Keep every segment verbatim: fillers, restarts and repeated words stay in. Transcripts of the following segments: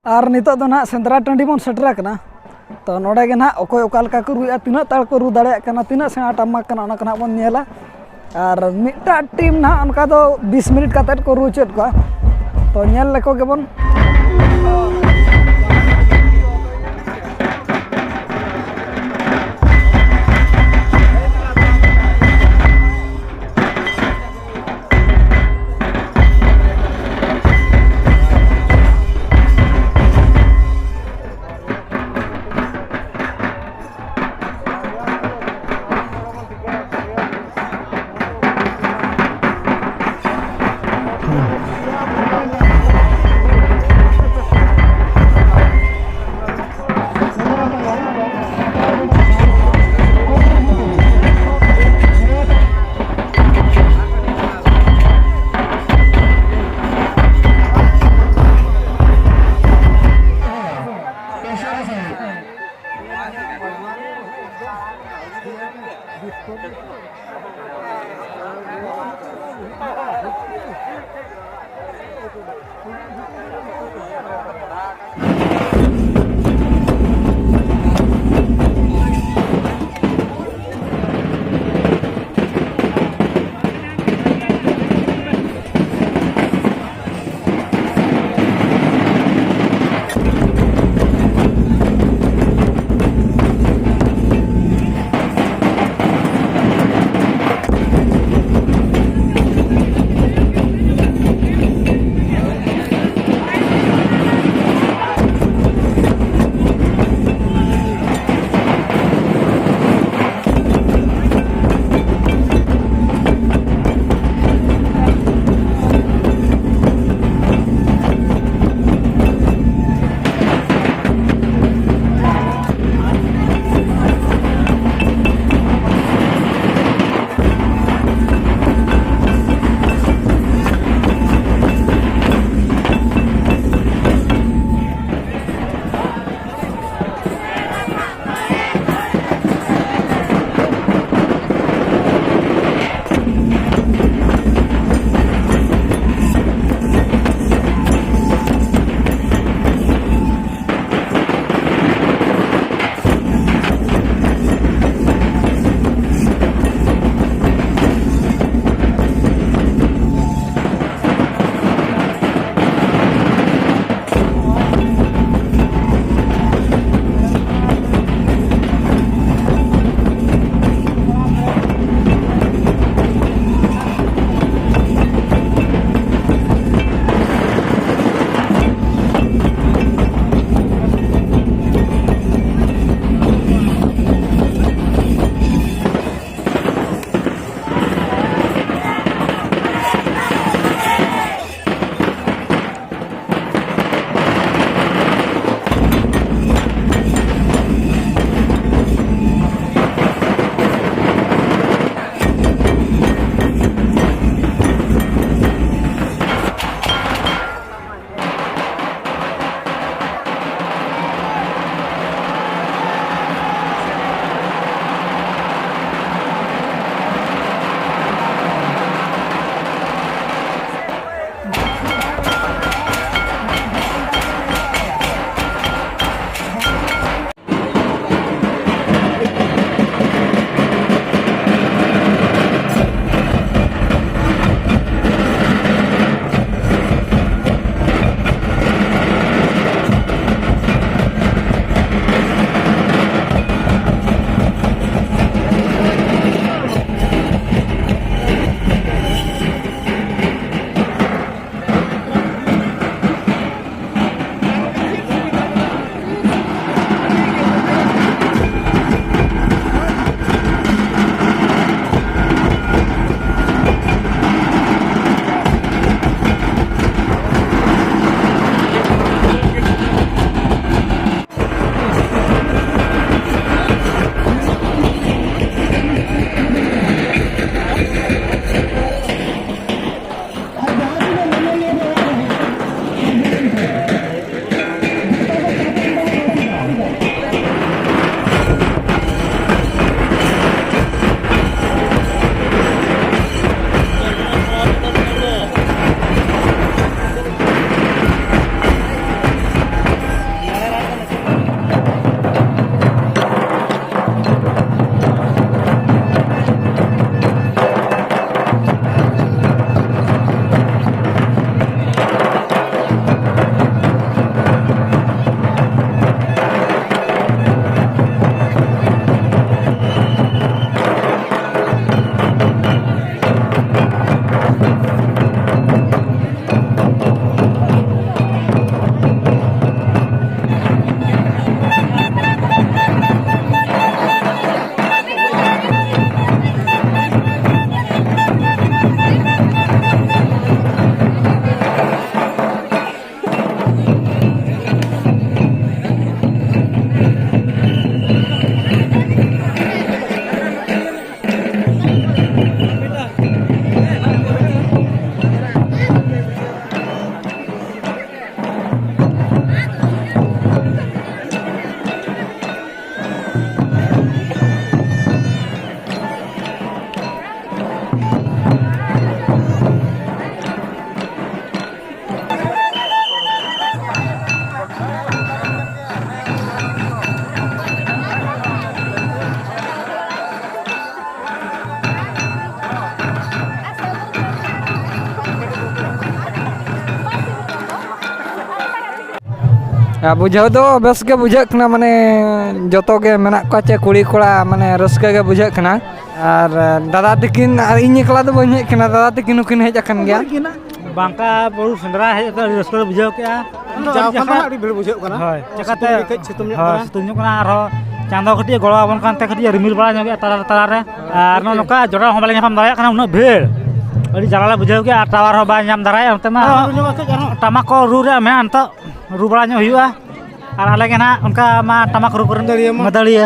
ᱟᱨ ᱱᱤᱛᱚᱜ ᱫᱚ ᱱᱟᱦᱟᱜ ᱥᱮᱸᱫᱽᱨᱟ ᱴᱟᱺᱰᱤ ᱵᱚᱱ ᱥᱮᱴᱮᱨ ᱟᱠᱟᱱᱟ᱾ ᱛᱚ ᱱᱚᱰᱮ ᱜᱮ ᱱᱟᱦᱟᱜ ᱚᱠᱚᱭ ᱚᱠᱟ ᱞᱮᱠᱟ ᱠᱚ ᱨᱩᱭᱮᱫᱼᱟ, ᱛᱤᱱᱟᱹᱜ ᱛᱟᱲ ᱠᱚ ᱨᱩ ᱫᱟᱲᱮᱭᱟᱜ ᱠᱟᱱᱟ, ᱛᱤᱱᱟᱹᱜ ᱥᱮᱬᱟ ᱴᱟᱢᱟᱠ ᱠᱟᱱᱟ, ᱚᱱᱟ ᱠᱚ ᱱᱟᱦᱟᱜ ᱵᱚᱱ ᱧᱮᱞᱟ᱾ ᱟᱨ ᱢᱤᱫᱴᱟᱜ ᱴᱤᱢ ᱱᱟᱦᱟᱜ ᱚᱱᱠᱟ ᱫᱚ ᱵᱤᱥ ᱢᱤᱱᱤᱴ ᱠᱟᱛᱮᱫ ᱠᱚ ᱨᱩ ᱦᱚᱪᱚᱭᱮᱫ ᱠᱚᱣᱟ᱾ ᱛᱚ ᱧᱮᱞ ᱞᱮᱠᱚ ᱜᱮᱵᱚᱱ᱾ ᱟᱨ ᱵᱩᱡᱷᱟᱹᱣ ᱫᱚ ᱵᱮᱥ ᱜᱮ ᱵᱩᱡᱷᱟᱹᱜ ᱠᱟᱱᱟ, ᱢᱟᱱᱮ ᱡᱚᱛᱚ ᱜᱮ ᱢᱮᱱᱟᱜ ᱠᱚᱣᱟ ᱪᱮ ᱠᱩᱲᱤ ᱠᱚᱲᱟ, ᱢᱟᱱᱮ ᱨᱟᱹᱥᱠᱟᱹ ᱜᱮ ᱵᱩᱡᱷᱟᱹᱜ ᱠᱟᱱᱟ᱾ ᱟᱨ ᱫᱟᱫᱟ ᱛᱟᱹᱠᱤᱱ ᱟᱨ ᱤᱧ ᱮᱠᱞᱟ ᱫᱚ ᱵᱟᱹᱧ ᱦᱮᱡ ᱠᱟᱱᱟ, ᱫᱟᱫᱟ ᱛᱟᱹᱠᱤᱱ ᱦᱚᱸᱠᱤᱱ ᱦᱮᱡ ᱟᱠᱟᱱ ᱜᱮᱭᱟ᱾ ᱵᱟᱝᱠᱟ ᱵᱩᱨᱩ ᱥᱮᱸᱫᱽᱨᱟ ᱦᱮᱡ ᱠᱟᱛᱮ ᱟᱹᱰᱤ ᱨᱟᱹᱥᱠᱟᱹ ᱞᱮ ᱵᱩᱡᱷᱟᱹᱣ ᱠᱮᱜᱼᱟ᱾ ᱡᱟᱣ ᱠᱷᱚᱱ ᱫᱚ ᱟᱹᱰᱤ ᱵᱷᱤᱲ ᱵᱩᱡᱷᱟᱹᱜ ᱠᱟᱱᱟ᱾ ᱦᱳᱭ, ᱪᱮᱠᱟᱛᱮ? ᱥᱤᱛᱩᱝ ᱜᱮ ᱠᱟᱹᱡ ᱥᱤᱛᱩᱝ ᱧᱚᱜ ᱦᱳᱭ, ᱠᱟᱱᱟ᱾ ᱥᱤᱛᱩᱝ ᱧᱚᱜ ᱠᱟᱱᱟ, ᱟᱨᱦᱚᱸ ᱪᱟᱸᱫᱚ ᱠᱟᱹᱴᱤᱡ ᱮ ᱜᱚᱲᱚ ᱟᱵᱚᱱ ᱠᱟᱱᱛᱮ ᱠᱟᱹᱴᱤᱡ ᱮ ᱨᱤᱢᱤᱞ ᱵᱟᱲᱟ ᱧᱚᱜ ᱮᱫᱟ ᱛᱟᱨᱟᱨᱮ ᱛᱟᱨᱟᱨᱮ᱾ ᱟᱨ ᱱᱚᱜᱼᱚ ᱱᱚᱝᱠᱟ ᱡᱚᱴᱟᱣ ᱦᱚᱸ ᱵᱟᱞᱮ ᱧᱟᱯᱟᱢ ᱫᱟᱲᱮᱭᱟᱜ ᱠᱟᱱᱟ, ᱩᱱᱟᱹᱜ ᱵᱷᱤᱲ᱾ ᱟᱹᱰᱤ ᱡᱟᱞᱟ ᱞᱮ ᱵᱩᱡᱷᱟᱹᱣ ᱠᱮᱜᱼᱟ, ᱟᱨ ᱴᱟᱣᱟᱨ ᱦᱚᱸ ᱵᱟᱭ ᱧᱟᱢ ᱫᱟᱲᱮᱭᱟᱜᱼᱟ ᱱᱚᱛᱮ ᱢᱟ᱾ ᱟᱨᱦᱚᱸ ᱨᱩ ᱧᱚᱜ ᱠᱟᱹᱡ ᱟᱨᱦᱚᱸ᱾ ᱴᱟᱢᱟᱠ ᱠᱚ ᱨᱩ ᱨᱮᱭᱟᱜ ᱢᱮᱱᱟᱜᱼᱟ ᱱᱤᱛᱚᱜ᱾ ᱨᱩ ᱵᱟᱲᱟ ᱧᱚᱜ ᱦᱩᱭᱩᱜᱼᱟ᱾ ᱟᱨ ᱟᱞᱮ ᱜᱮ ᱱᱟᱦᱟᱜ ᱚᱱᱠᱟ ᱢᱟ ᱴᱟᱢᱟᱠ ᱨᱩ ᱠᱚᱨᱮ ᱢᱟᱹᱫᱟᱹᱲᱤᱭᱟᱹ ᱢᱟ᱾ ᱢᱟᱹᱫᱟᱹᱲᱤᱭᱟᱹ᱾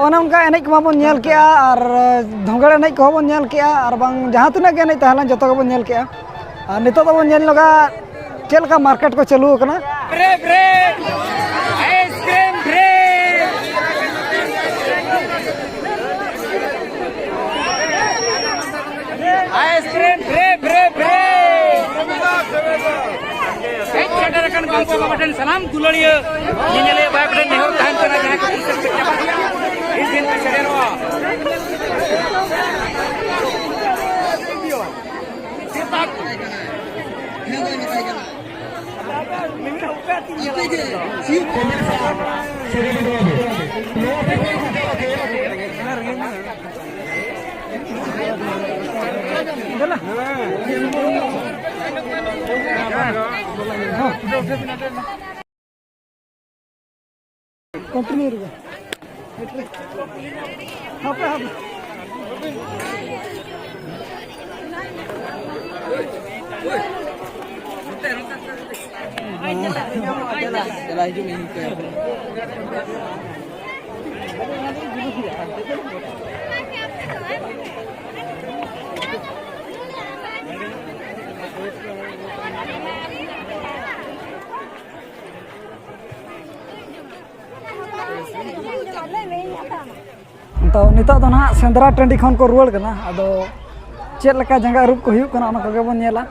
ᱚᱱᱮ ᱚᱱᱠᱟ ᱮᱱᱮᱡ ᱠᱚᱢᱟ ᱵᱚᱱ ᱧᱮᱞ ᱠᱮᱜᱼᱟ, ᱟᱨ ᱫᱷᱚᱸᱜᱮᱲ ᱮᱱᱮᱡ ᱠᱚᱦᱚᱸ ᱵᱚᱱ ᱧᱮᱞ ᱠᱮᱜᱼᱟ, ᱟᱨ ᱵᱟᱝ ᱡᱟᱦᱟᱸ ᱛᱤᱱᱟᱹᱜ ᱜᱮ ᱮᱱᱮᱡ ᱛᱟᱦᱮᱸ ᱞᱮᱱ ᱡᱚᱛᱚ ᱜᱮᱵᱚᱱ ᱧᱮᱞ ᱠᱮᱜᱼᱟ᱾ ᱟᱨ ᱱᱤᱛᱚᱜ ᱫᱚᱵᱚᱱ ᱧᱮᱞ ᱧᱚᱜᱟ ᱪᱮᱫ ᱞᱮᱠᱟ ᱢᱟᱨᱠᱮᱴ ᱠᱚ ᱪᱟᱹᱞᱩ ᱟᱠᱟᱱᱟ᱾ ᱵᱨᱮ, ᱵᱨᱮ, ᱟᱭᱤᱥᱠᱨᱤᱢ ᱵᱨᱮ᱾ ᱟᱭᱤᱥᱠᱨᱤᱢ ᱵᱨᱮ, ᱵᱨᱮ, ᱵᱨᱮ᱾ ᱦᱮᱡ ᱥᱮᱴᱮᱨ ᱟᱠᱟᱱ ᱜᱚᱢᱠᱮ ᱵᱟᱵᱟ ᱴᱷᱮᱱ ᱥᱟᱱᱟᱢ ᱫᱩᱞᱟᱹᱲᱤᱭᱟᱹ ᱧᱮᱧᱮᱞᱤᱭᱟᱹ ᱵᱟᱭ ᱠᱚᱴᱷᱮᱱ ᱱᱮᱦᱚᱨ ᱛᱟᱦᱮᱱ ᱠᱟᱱᱟ, ᱡᱟᱦᱟᱸᱭ ᱠᱚ ᱛᱤᱥ ᱯᱮ ᱪᱟᱵᱟ ᱠᱮᱫᱟ, ᱤᱥ ᱫᱤᱱ ᱯᱮ ᱥᱮᱴᱮᱨᱚᱜᱼᱟ᱾ ᱠᱚᱱᱴᱤᱱᱤᱭᱩ ᱨᱮᱜᱮ᱾ ᱦᱟᱯᱮ, ᱦᱟᱯᱮ᱾ ᱪᱟᱞᱟᱣ ᱦᱤᱡᱩᱜ ᱢᱮ, ᱤᱧ ᱠᱚᱭᱚᱜ᱾ ᱛᱚ, ᱱᱤᱛᱚᱜ ᱫᱚ ᱱᱟᱦᱟᱜ ᱥᱮᱸᱫᱽᱨᱟ ᱴᱟᱺᱰᱤ ᱠᱷᱚᱱ ᱠᱚ ᱨᱩᱣᱟᱹᱲ ᱠᱟᱱᱟ᱾ ᱟᱫᱚ ᱪᱮᱫ ᱞᱮᱠᱟ ᱡᱟᱸᱜᱟ ᱟᱹᱨᱩᱵ ᱠᱚ ᱦᱩᱭᱩᱜ ᱠᱟᱱᱟ, ᱚᱱᱟ ᱠᱚᱜᱮ ᱵᱚᱱ ᱧᱮᱞᱟ᱾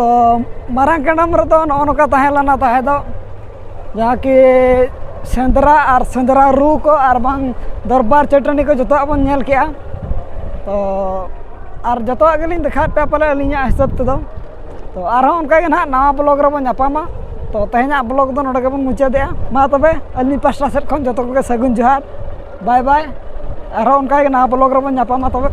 ᱛᱚ ᱢᱟᱨᱟᱝ ᱠᱮᱱᱰᱟᱢ ᱨᱮᱫᱚ ᱱᱚᱜᱼᱚ ᱱᱚᱝᱠᱟ ᱛᱟᱦᱮᱸ ᱞᱮᱱᱟ ᱛᱟᱦᱮᱸ ᱫᱚ, ᱡᱟᱦᱟᱸ ᱠᱤ ᱥᱮᱸᱫᱽᱨᱟ ᱟᱨ ᱥᱮᱸᱫᱽᱨᱟ ᱨᱩ ᱠᱚ ᱟᱨ ᱵᱟᱝ ᱫᱚᱨᱵᱟᱨ ᱪᱟᱹᱴᱟᱹᱱᱤ ᱠᱚ ᱡᱚᱛᱚᱣᱟᱜ ᱵᱚᱱ ᱧᱮᱞ ᱠᱮᱜᱼᱟ᱾ ᱛᱚ ᱟᱨ ᱡᱚᱛᱚᱣᱟᱜ ᱜᱮᱞᱤᱧ ᱫᱮᱠᱷᱟᱣᱮᱫ ᱯᱮᱭᱟ ᱯᱟᱞᱮ ᱟᱹᱞᱤᱧᱟᱜ ᱦᱤᱥᱟᱹᱵ ᱛᱮᱫᱚ᱾ ᱛᱚ ᱟᱨᱦᱚᱸ ᱚᱱᱠᱟ ᱜᱮ ᱱᱟᱦᱟᱜ ᱱᱟᱣᱟ ᱵᱞᱚᱜ ᱨᱮᱵᱚᱱ ᱧᱟᱯᱟᱢᱟ᱾ ᱛᱚ ᱛᱮᱦᱮᱧᱟᱜ ᱵᱞᱚᱜ ᱫᱚ ᱱᱚᱰᱮ ᱜᱮᱵᱚᱱ ᱢᱩᱪᱟᱹᱫᱮᱜᱼᱟ᱾ ᱢᱟ ᱛᱚᱵᱮ ᱟᱹᱞᱤᱧ ᱯᱟᱥᱴᱟ ᱥᱮᱫ ᱠᱷᱚᱱ ᱡᱚᱛᱚ ᱠᱚᱜᱮ ᱥᱟᱹᱜᱩᱱ ᱡᱚᱦᱟᱨ, ᱵᱟᱭ ᱵᱟᱭ᱾ ᱟᱨᱦᱚᱸ ᱚᱱᱠᱟ ᱜᱮ ᱱᱟᱣᱟ ᱵᱞᱚᱜ ᱨᱮᱵᱚᱱ ᱧᱟᱯᱟᱢᱟ ᱛᱚᱵᱮ᱾